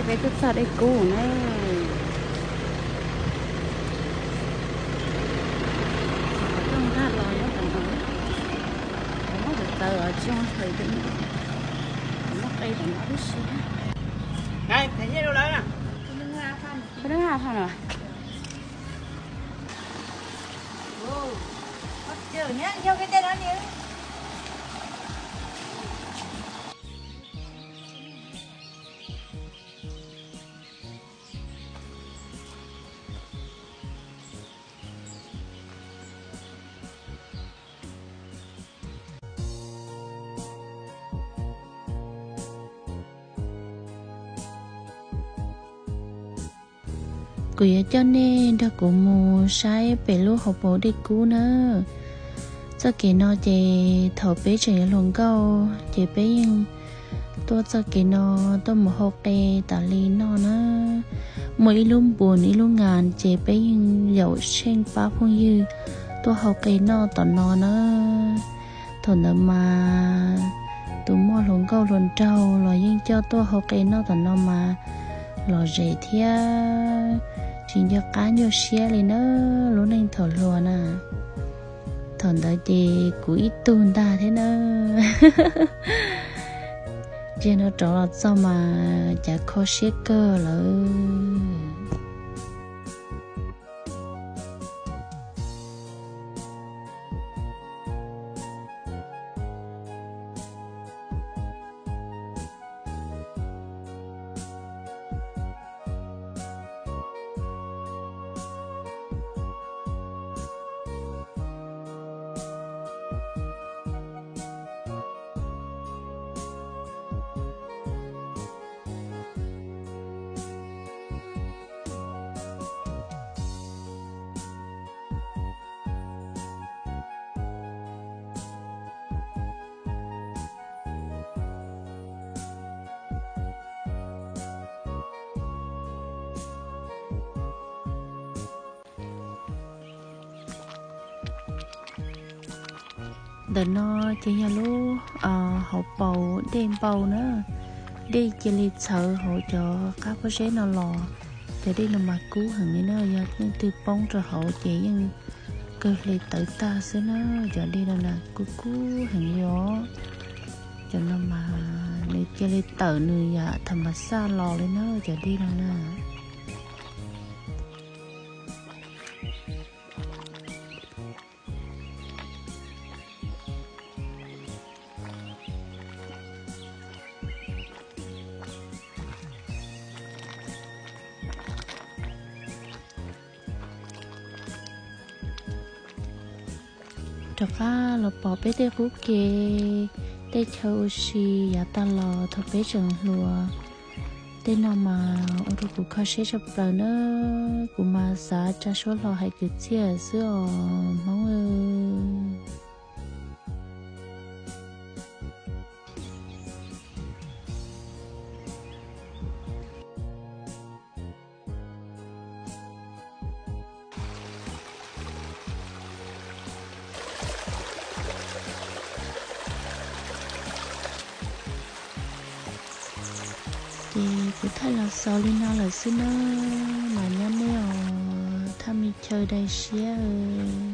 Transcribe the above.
Peb twb txog Dej Kub na. Rooj nqaj los nyob ntawm no, muab txawv txawv os, tsis muaj chaw twg, muab qe ntawm no tib si. Peb lub ha no. Kuv yuav coj nej nrog kuv mus saib pem lub hauv paus Dej Kub na. Txoj kev no ces thaum peb tseem yog hluas nkauj ces peb yeej tuaj txoj kev no tuaj mus hau qe tas li no na. Muaj ib lub npus ib lub ngas ces peb yeej yaum tsheej pab phooj ywg tuaj hau qe noj tom no na. Thaum ntawd mas tus muaj hluas nkauj hluas nraug los yeej coj tuaj hau qe noj tom no mas lom zem thiab tsis nco qab nyuaj siab li na. Lub neej thaum hluas na, thaum ntawd ces kuv ib tug ntag thiab na. Ntsia no rov los txog mas cas kho siab kawg lawm. Ntawm no ces yog lub hauv paus Dej Npau na. Dej cia li txhawv hauv cov qab pob zeb no los. Cov dej no mas kub heev li na, yog leej twg poob rau hauv ces yeej kawg hle tawv tag xwb na. Cov dej no na kub kub heev li os. Cov no mas nws cia li tawm nws yam tham mas xaj los li na, cov dej no na. Rov qab los pom peb tej qub ke, tej chaw ua si yav tag los thaum peb tseem hluas. Tej no mas ua rau kuv kho siab tshaj plaws na. Kuv mas xav tsa suab hlo hais kwv txhiaj xwb os Hmoob. Ces kuv thaij los xaus li no lawm xwb na, mas nyob nej os, thaj me chaw dai siab.